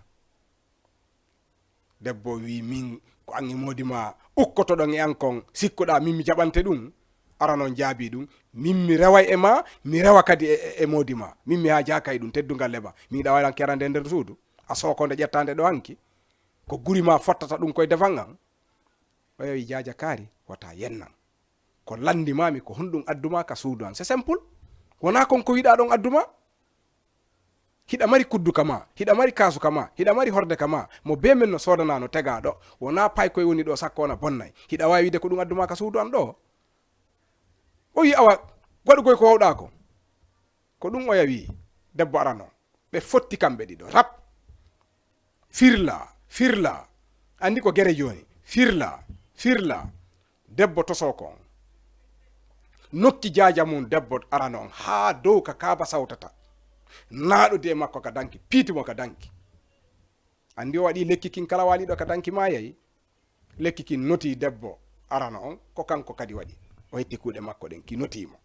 Debbo wi, "Min, ko an e moodi maa ukkotoɗon e an kon, sikkuɗaa min mi jaɓante ɗum?" Ara non jaabii ɗum, "Min mi reway e maa, mi rewa kadi e, e, e moodi maa. Min mi haajaaka e ɗum, teddungal e maa. Mi yiɗaa waɗan kerande e nder suudu, a sookonde ƴettaande ɗoo hanki. Ko guri maa fottata ɗum koye defan an." Oya wi, "Jaaja Kaari, wota yennan. Ko lanndimaami, ko honɗum addumaa ka suudu an? C'est simple. Wonaa kon ko wi'uɗaa ɗon addumaa? Hiɗa mari kuddu ka maa, hiɗa mari kaasu ka maa, hiɗa mari horde ka maa. Mo bee men no soodanaa, no tegaa ɗoo. Wonaa paykoy woni ɗoo, sakko wona bonnay. Hiɗa waawi wi'ude ko ɗum addumaa ka suudu an ɗoo?" O wi, "Awa, waɗu koy ko waawɗaa kon." Ko ɗum oya wi, debbo arano. Ɓe fotti kamɓe ɗiɗo, rap. Firla, firla. Anndi ko gere jooni. Firla, firla. Debbo tosoo kon. Nokki jaaja mum debbo arano on haa dow ka kaaba sawtata. Naaɗodi e makko ka danki, piiti mo ka danki. Anndi o waɗii lekki kin kala waaliiɗo ka danki maayay. Lekki kin notii debbo arano on, ko kanko kadi waɗi. O hetti kuuɗe makko ɗen, ki notii mo.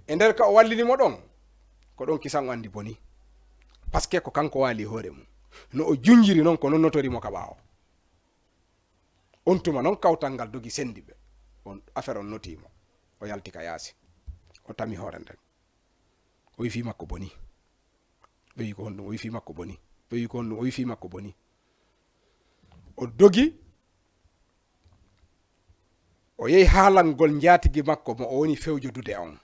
E nder ka o wallini mo ɗon, ko ɗon kisan o anndi boni. Parce que ko kanko waali e hoore mum. No o junjiri non, ko non notori mo ka ɓaawo. On tuma non, kawtal ngal dogi sendi ɓe. On affaire on notii mo. O yalti ka yaasi. O tami hoore nden. O wi fii makko boni. Ɓe wi ko honɗum? O wi fii makko boni. Ɓe wi ko honɗum? O wi fii makko boni. O dogi. O yehi haalangol njaatigi makko mo o woni fewjodude on.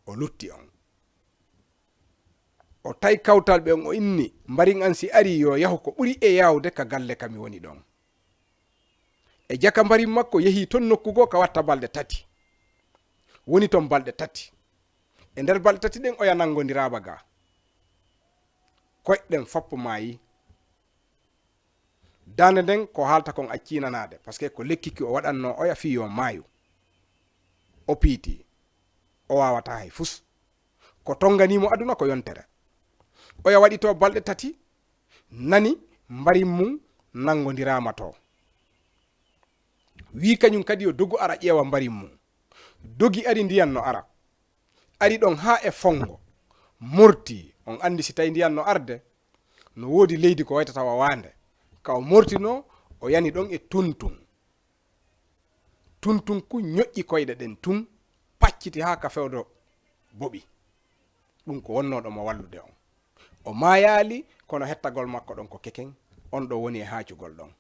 O lutti on. O tawi kawtal ɓe on, o inni, "Mbarin an si arii, yo yahu ko ɓuri e yaawde ka galle ka mi woni ɗon." E jaka mbarin makko yehi ton nokku goo ka watta balɗe tati. Woni ton balɗe tati. E nder balɗe tati ɗen, oya nanngondiraama ga. Koyɗe ɗen foppo maayi. Daande nden ko haalta kon accii nanaade, parce que ko lekki ki o waɗannoo oya fii yo maayu. O piiti. O waawataa hay fus. Ko tonnganii mo aduna ko yontere. Oya waɗi to balɗe tati, nani mbarin mum nanngondiraama to. Wii kañum kadi yo dogu ara ƴeewa mbarin mum. Dogi ari ndiyan no ara. Ari ɗon haa e fonngo. Morti, on anndi si tawi ndiyan no arde, no woodi leydi ko waytata wa waande. Ka o mortinoo, o yani ɗon e tuntun. Tuntun kun ñoƴƴi koyɗe ɗen tun, pacciti haa ka fewdo boɓi. Ɗum ko wonnooɗo mo wallude on. O maayaali, kono hettagol makko ɗon ko keken, on ɗo woni e haacugol ɗon.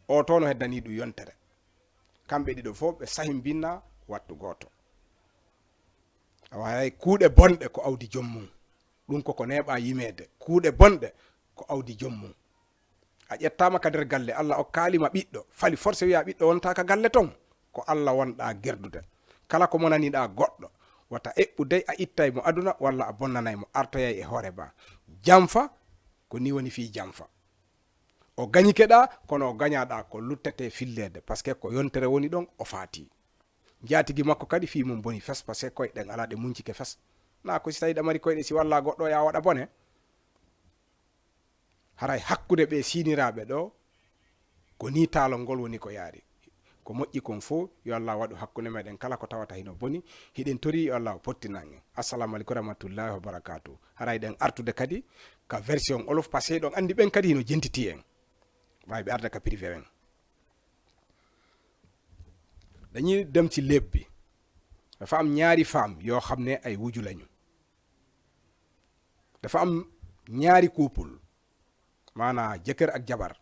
Oo too no heddanii ɗum yontere. Kamɓe ɗiɗo fof ɓe sahimbinna wattu gooto. Awa, hay kuuɗe bonɗe ko awdi joom mum. Ɗum ko ko neeɓaa yimeede. Kuuɗe bonɗe ko awdi joom mum. A ƴettaama ka nder galle, Alla okkaali ma ɓiɗɗo, fali forcé wiyaa ɓiɗɗo wontaa ka galle ton. Ko Alla wonɗaa gerdude. Kala ko monaniɗaa goɗɗo, wata eɓɓu dey a ittay mo aduna walla a bonnanay mo, artoyay e hoore maa. Janfa, ko nii woni fii janfa. O gañike ɗaa, kono o gañaa ɗaa ko luttetee filleede, parce que ko yontere woni ɗon, o faatii. Njaatigi makko kadi fii mum boni fes, parce que koyɗe ɗen alaa ɗe muncike fes. Naa ko si tawii ɗe mari koyɗe, si wallaa goɗɗo, yaa waɗa bone. Haray hakkunde ɓee siiniraaɓe ɗoo, ko nii taalol ngol woni ko yaari. Ko moƴƴi kon fof, yo Allah waɗu hakkunde meɗen kala ko tawata hino boni. Hiɗen torii yo Allah o pottinan en. Assalamu aleykum wa rahmatullahi wa barakatuh. Haray ɗen artude kadi ka version olof, parce que ɗon anndi ɓen kadi hino jentiti en. Waawi ɓe arda ka privé ɓen. Dañi dem ci léeb bi. Dafa am ñaari femme yoo xam ne ay wuju lañu. Dafa am ñaari couple, maanaa jëkkër ak jabar.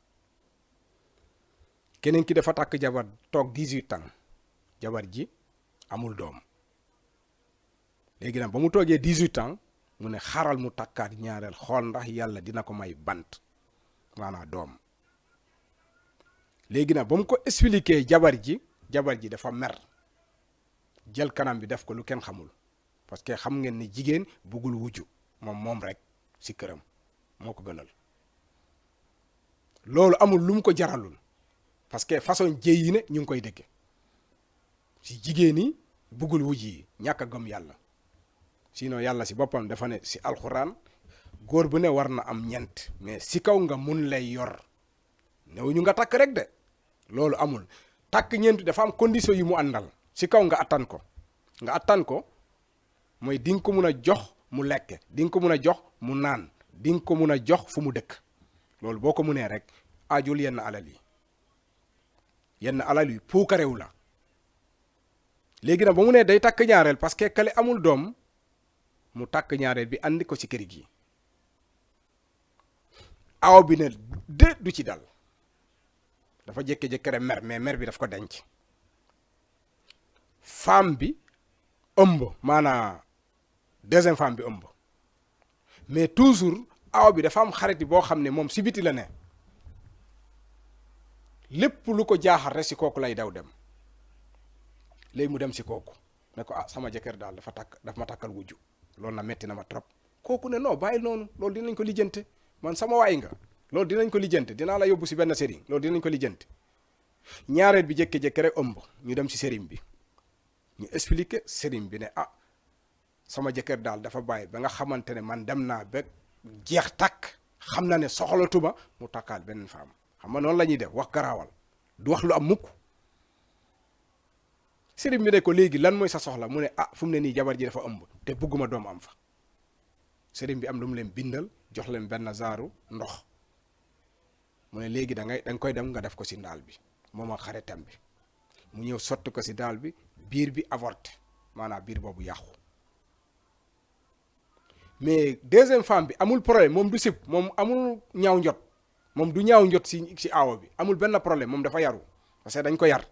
Keneen ki dafa takk jabar, toog dix-huit ans. Jabar ji amul doom. Léegi nag, ba mu toogee dix-huit ans, mu ne xaral mu takkaat ñaareel, xool ndax Yàlla dina ko may bant, maanaa doom. Léegi nag, ba mu ko expliqué jabar ji, jabar ji dafa mer. Jël kanam bi def ko lu kenn xamul. Parce que xam ngeen ne jigéen bëggul wujju, moom, moom rek si këram. Moo ko gënal. Loolu amul lu mu ko jaralul. Parce que façon jëy yi ne ñu ngi koy dégg. Si jigéen yi bëggul wujj yi, ñàkk a gëm Yàlla. Sinon, Yàlla si boppam dafa ne si Alxuraan, góor bu ne war na am ñeent, mais si kaw nga mun lay yor. Newuñu nga takk rek de. Loolu amul. Takk ñeent dafa am condition yu mu àndal. Si kaw nga attan ko. Nga attan ko, mooy di nga ko mun a jox mu lekk, di nga ko mun a jox mu naan, di nga ko mun a jox fu mu dëkk. Loolu boo ko munee rek, aajul yenn alal yi. Yenn alal yi puukarewu la. Léegi nag, ba mu ne day takk ñaareel, parce que kale amul doom, mu takk ñaareel bi, andi ko ci kër gi. Aaw bi ne, de, du ci dal. Dafa jékki-jékki rek mer, mais mer bi daf ko denc. Femme bi ëmb, maanaa deuxième femme bi ëmb. Mais toujours, aaw bi dafa am xarit boo xam ne moom si biti la ne. Lépp lu ko jaaxal rek, si kooku lay daw dem. Léegi mu dem si kooku. Ne ko, "Ah, sama jëkkër daal dafa takk, dafa ma takkal wujju. Loolu na metti na ma trop." Kooku ne, "Non, bàyyil noonu. Loolu dinañ ko lijjante. Man sama waay nga. Loolu dinañ ko lijjante. Dinaa la yóbbu si benn sëriñ. Loolu dinañ ko lijjante." Ñaareel bi jékki-jékki rek ëmb. Ñu dem si sëriñ bi. Ñu expliqué sëriñ bi ne, "Ah, sama jëkkër daal dafa bàyyi ba nga xamante ne man dem naa ba jeex takk. Xam na ne soxlatuma, mu takkaat beneen femme." Xam nga noonu la ñuy def, wax garaawal. Du wax lu am mukk. Sëriñ bi ne ko, "Léegi lan mooy sa soxla?" Mu ne, "Ah, fu mu ne nii jabar ji dafa ëmb, te bugguma doom am fa." Sëriñ bi am lu mu leen bindal, jox leen benn zaaru ndox. Mu ne, "Léegi da ngay, da nga koy dem nga def ko si ndaal bi." Moom ak xaritam bi. Mu ñëw sotti ko si ndaal bi, biir bi avorté. Maanaam biir boobu yàqu. Mais deuxième femme bi amul problème, moom du sib, moom amul ñaaw njot. Moom du ñaaw njot si, si aawo bi. Amul benn problème, moom dafa yaru. Parce que dañ ko yar.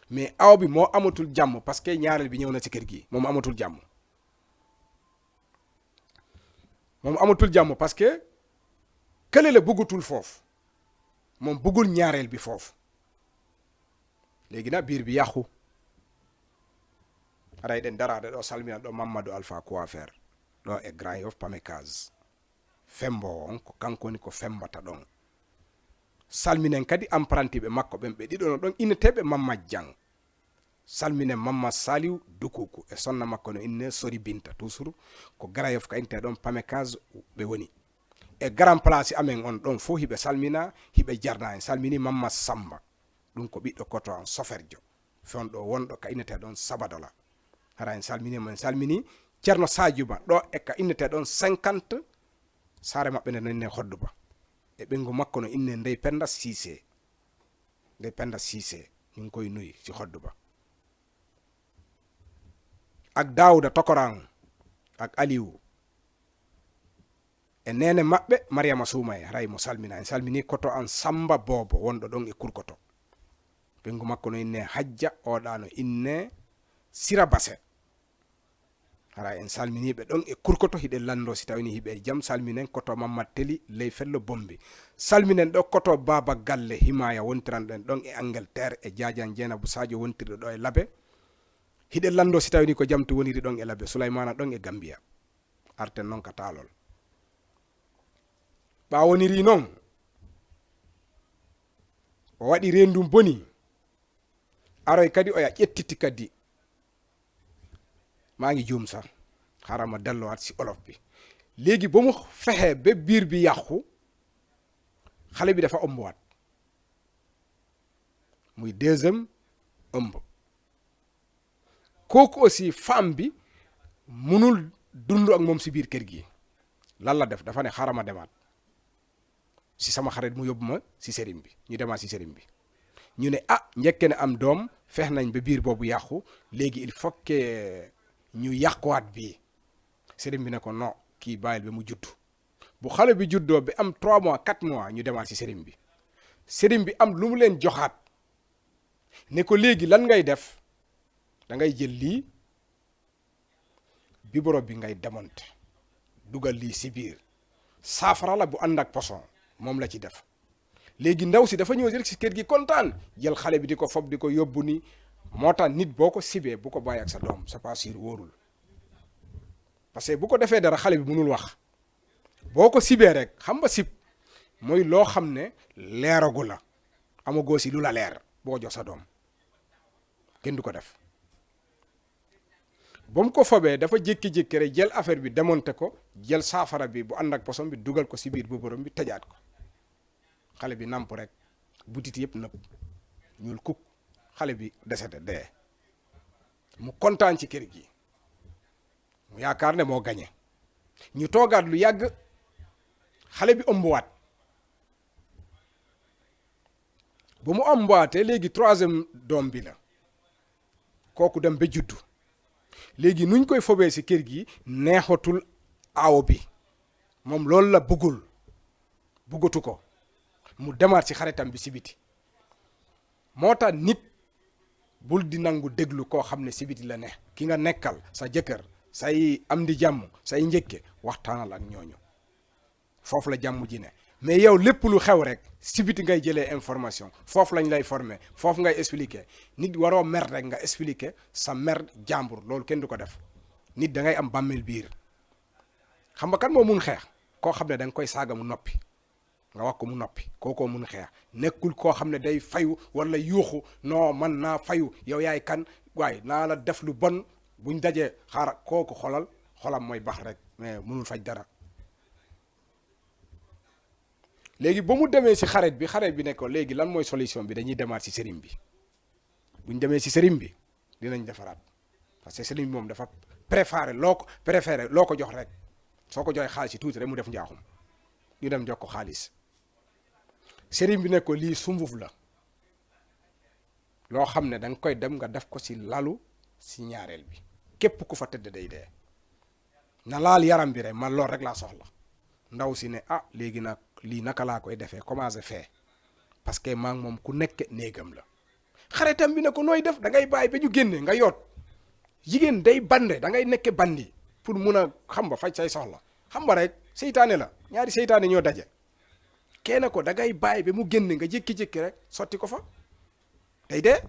Mais aawo bi moo amatul jàmm parce que ñaareel bi ñëw na si kër gi. Moom amatul jàmm. Moom amatul jàmm parce que kële la bëggatul foofu. Moom bëggul ñaareel bi foofu. Léegi nag biir bi yàqu. Haray ɗen daraade ɗo, salmina ɗo Mamadou Alpha Coiffeur. Ɗo e Grand Yoff Pamecase. Fembo on, ko kanko woni ko fembata ɗon. Salminen kadi apprenti ɓe makko ɓen, ɓe ɗiɗo no ɗon inneteeɓe Mamad Jang. Salminen Mamad Saliou Dukuku e sonna makko no inne Sori Binta, toujours ko Grand Yoff ka innetee ɗon Pamecase ɓe woni. E grand place amen on ɗon fof hiɓe salmina, hiɓe jarna. En salmini Mamad Samba. Ɗum ko ɓiɗɗo Koto an, soferjo. Fewndo wonɗo ka innetee ɗon Sabadola. Hara en salmini mo, en salmini Ceerno Sadio Ba, ɗo e ka innetee ɗon cinquante, saare maɓɓe nde no inne Hoddu Ba. E ɓeyngu makko no inne Ndey Penda Siise. Ndey Penda Siise, ñu ngi koy nuyu si Hoddu Ba. Ak Daawuda Tokoran, ak Aliou. E neene maɓɓe, Mariama Suumaye, haray mo salmina. En salmini Koto an Samba Boobo, wonɗo ɗon e Kurkoto. Ɓeyngu makko no inne Hajja, oɗa no inne Sira Base. Haray en salmini ɓe ɗon e Kurkoto, hiɗen lanndo si tawini hiɓe e jam. Salminen Koto Mamad Teli, ley Fello Bombi. Salminen ɗo Koto Baaba Galle, Himaaya wontiranɗen ɗon e Angleterre, e Jaajan Jeenabu Sadio wontirɗo ɗo e Labe. Hiɗen lanndo si tawini ko jam to woniri ɗon e Labe. Sulaymaana ɗon e Gambiya. Arten non ka taalol. Ɓaa woniri non, o waɗi reendu boni, aroy kadi oya ƴettiti kadi. Maa ngi juum sax, xaaral ma delluwaat si olof bi. Léegi ba mu fexe ba biir bi yàqu, xale bi dafa ëmbuwaat. Muy deuxième ëmb. Kooku aussi, femme bi munul dund ak moom si biir kër gi. Lan la def? Dafa ne, "Xaaral ma demaat si sama xarit mu yóbbu ma si sëriñ bi." Ñu demaat si sëriñ bi. Ñu ne, "Ah, njëkke ne am doom, fex nañ ba biir boobu yàqu, léegi il faut que ñu yàquwaat bii." Sëriñ bi ne ko, "Non, kii bàyyil ba mu juddu." Bu xale bi juddoo ba am trois mois, quatre mois, ñu demaat si sëriñ bi. Sëriñ bi am lu mu leen joxaat. Ne ko, "Léegi lan ngay def? Da ngay jël lii, biberon bi ngay démonter, dugal lii si biir. Saafara la bu ànd ak poson, moom la ci def." Léegi ndaw si dafa ñëw rek si kër gi kontaan, jël xale bi di ko fob, di ko yóbbu ni. Moo tax nit boo ko sibee, bu ko bàyyi ak sa doom, c'est pas sûr, wóorul. Parce que bu ko defee dara, xale bi mënul wax. Boo ko sibee rek, xam nga sib mooy loo xam ne leeragu la, amagoo si lu la leer, boo ko jox sa doom, kenn du ko def. Ba mu ko fobee, dafa jékki-jékki rek jël affaire bi, démonter ko, jël saafara bi bu ànd ak poson bi, dugal ko si biir biberon bi, tëjaat ko. Xale bi namp rek, butit yëpp nëb, ñuul kuk. Xale bi décédé, dee. Mu kontaan ci kër gi, mu yaakaar ne moo gagné. Ñu toogaat lu yàgg, xale bi ëmbuwaat. Bu mu ëmbuwaatee, léegi troisième doom bi la. Kooku dem ba juddu. Léegi nuñ koy fobee si kër gi neexatul aawo bi. Moom loolu la bëggul, bëggatu ko. Mu demaat si xaritam bi si biti. Moo tax nit, bul di nangu déglu koo xam ne si biti la ne. Ki nga nekkal, sa jëkkër, say am di jàmm, say njëkke, waxtaanal ak ñooñu. Foofu la jàmm ji ne. Mais yow, lépp lu xew rek, si biti ngay jëlee information, foofu lañ lay former, foofu ngay expliquer. Nit, waroo mer rek nga expliquer sa mer jàmbur, loolu kenn du ko def. Nit, da ngay am bàmmeel biir. Xam nga kan moo mun xeex? Koo xam ne da nga koy saaga mu noppi, nga wax ko mu noppi, kookoo mun xeex. Nekkul koo xam ne day fayu wala yuuxu, "Non, man naa fayu, yow yaay kan?" Waaye naa la def lu bon, buñ dajee, xaaral, kooku xolal, xolam mooy bax rek, mais munul faj dara. Léegi ba mu demee si xarit bi, xarit bi ne ko, "Léegi lan mooy solution bi? Dañuy demaat si sëriñ bi. Buñ demee si sëriñ bi, dinañ defaraat." Parce que sëriñ bi moom dafa préféré loo ko, préféré loo ko jox rek. Soo ko joxe xaalis yi tuuti rek, mu def njaaxum. Ñu dem jox ko xaalis. Sëriñ bi ne ko, "Lii sunguf la, loo xam ne danga koy dem nga def ko si lalu si ñaareel bi. Képp ku fa tëdd day dee. Na laal yaram bi rek, man loolu rek laa soxla." Ndaw si ne, "Ah, léegi nag lii naka laa koy defee? Comment je fais? Parce que maa ngi moom ku nekk néegam la." Xaritam bi ne ko, "Nooy def? Da ngay bàyyi ba ñu génne nga yoot. Jigéen day bande, da ngay nekke bandi pour mun a, xam nga, faj say soxla. Xam nga rek, seytaane la, ñaari seytaane ñoo daje." Kee ne ko, "Da ngay bàyyi ba mu génne, nga jékki-jékki rek sotti ko fa, day dee."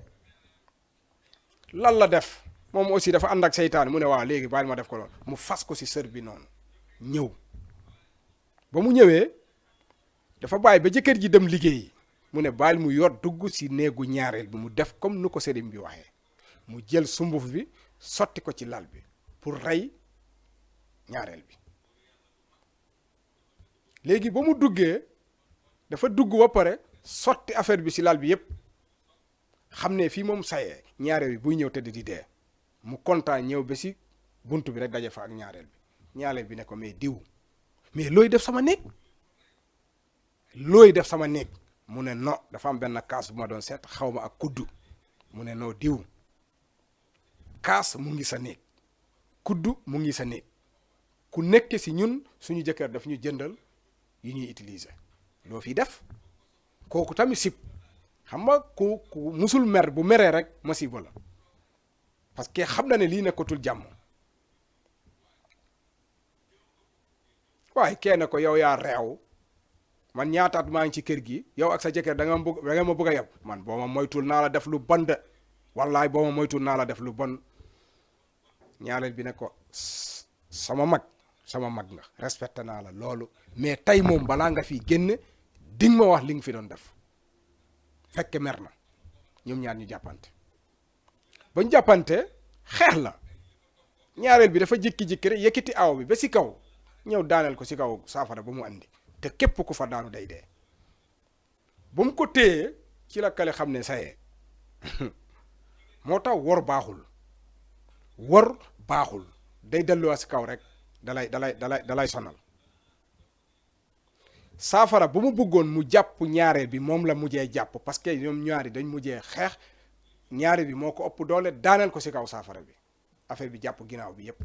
Lan la def? Moom aussi dafa ànd ak seytaane. Mu ne, "Waaw, léegi baal ma def ko lool." Mu fas ko si sër bi noonu, ñëw. Ba mu ñëwee, dafa bàyyi ba jëkkër ji dem liggéey. Mu ne, "Baal mu yor, dugg si néegu ñaareel bi." Mu def comme nu ko sëriñ bi waxee. Mu jël sunguf bi, sotti ko ci lal bi pour rey ñaareel bi. Léegi ba mu duggee, dafa dugg ba pare, sotti affaire bi si lal bi yépp. Xam ne fii moom, saye, ñaareel bi buy ñëw tëdd di dee. Mu kontaan, ñëw ba si buntu bi rek, daje fa ak ñaareel bi. Ñaareel bi ne ko, "Mais diw, mais looy def sama néeg? Looy def sama néeg?" Mu ne, "No, dafa am benn kaas bu ma doon seet, xaw ma ak kuddu." Mu ne, "No, diw, kaas mu ngi sa néeg, kuddu mu ngi sa néeg. Ku nekk si ñun, suñu jëkkër daf ñu jëndal yi ñuy utiliser. Loo fi def?" Kooku tamit sib. Xam nga ku, ku musul mer, bu meree rek, masiba la. Parce que xam na ne lii nekkatul jàmm. Waaye kenn ko, "Yow yaa reew. Man, ñaataat maa ngi ci kër gi, yow ak sa jëkkër da nga ma bëgg, da nga ma bëgg a yab. Man, boo ma moytul, naa la def lu bon de. Wallaay, boo ma moytul, naa la def lu bon." Ñaareel bi ne ko, "S-, sama mag, sama mag nga, respecté naa la loolu, mais tey moom, balaa nga fi génn, di nga ma wax li nga fi doon def." Fekk mer na, ñoom ñaar ñu jàppante. Ba ñu jàppante, xeex la. Ñaareel bi dafa jékki-jékki rek, yëkkati aawo bi ba si kaw, ñëw daaneel ko si kaw saafara ba mu andi. Te képp ku fa daanu day dee. Ba mu ko téye, ci la kale xam ne saye. Moo tax wor baaxul. Wor baaxul. Day delluwaat si kaw rek, dalay, dalay, dalay, dalay sonal. Saafara bu mu bëggoon mu jàpp ñaareel bi, moom la mujjee jàpp, parce que ñoom ñaari dañ mujjee xeex. Ñaareel bi moo ko ëpp doole, daaneel ko si kaw saafara bi. Affaire bi jàpp ginnaaw bi yépp.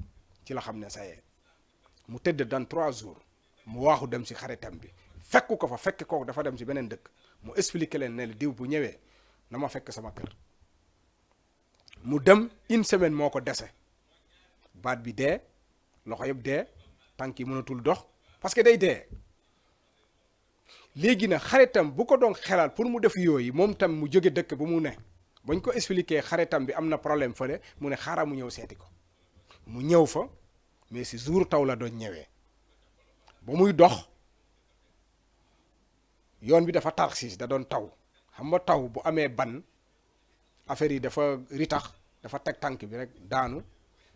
Ci la xam ne ça y est. Mu tëdd dans trois jours, mu waaxu dem si xaritam bi, fekk ko fa, fekk kooku dafa dem si beneen dëkk. Mu expliqué leen ne la, "Diw bu ñëwee, na ma fekk sama kër." Mu dem, une semaine moo ko dese. Baat bi dee, loxo yëpp dee, tànk yi mënatul dox, parce que day dee. Léegi nag, xaritam bu ko doon xelal pour mu def yooyu, moom tam mu jóge dëkk bu mu ne. Bañ ko expliqué, xaritam bi am na problème fële, mu ne xaaral mu ñëw seeti ko. Mu ñëw fa, mais si jour taw la doon ñëwee. Ba muy dox, yoon bi dafa tarxiis, da doon taw. Xam nga taw bu amee ban, affaire yi dafa ritax, dafa teg tànk bi rek, daanu.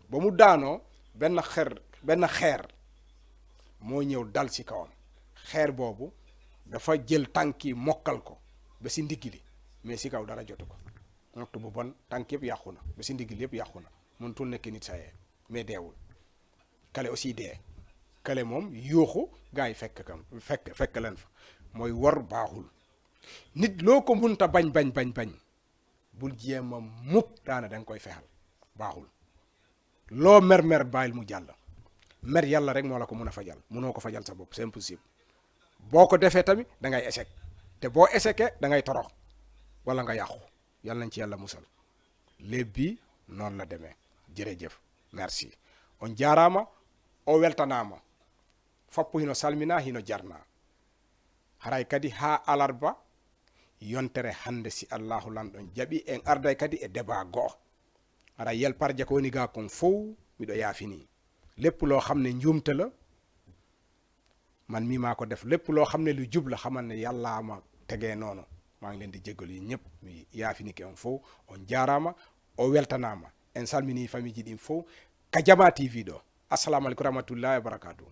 Ba mu daanoo, benn xer, benn xeer moo ñëw dal ci kawam. Xeer boobu dafa jël tànk yi, mokkal ko ba ci ndigg li, mais ci kaw dara jotu ko. Natt bu bon, tànk yëpp yàqu na, ba ci ndigg li yëpp yàqu na, mënutul nekk nit, ça y est, mais deewul. Kale aussi dee. Kale moom yuuxu, gars yi fekk kam, fekk, fekk leen fa. Mooy wor baaxul. Nit loo ko munta bañ, bañ, bañ, bañ, bul jéem a mukk daana danga koy fexal. Baaxul. Loo mer mer, bàyyil mu jàll. Mer, Yàlla rek moo la ko mun a fajal. Munoo ko fajal sa bopp, c'est impossible. Boo ko defee tamit, da ngay échec. Te boo échecee, da ngay torox. Wala nga yàqu. Yàlla nañ ci Yàlla musal. Léeb bi noonu la demee. Jërëjëf. Merci. On jaaraama, o weltanaama. Foppu hino salminaa, hino jarnaa. Haray kadi haa alarba yontere hannde, si Allaahu Lanɗo jaɓi, en arday kadi e débat go'o. Haray yelparje ko woni gaa kon fow, miɗo yaafinii. Lépp loo xam ne njuumte la, man mii maa ko def. Lépp loo xam ne lu jub la, xamal ne Yàlla ma tegee noonu. Maa ngi leen di jéggalu yéen ñëpp, mi yaafinike on fow. On jaaraama, o weltanaama. En salminii famiiji ɗin fow ka Jamaa T V ɗoo. Assalaamu aleykum wa rahmatullaahi wa barakaatuh.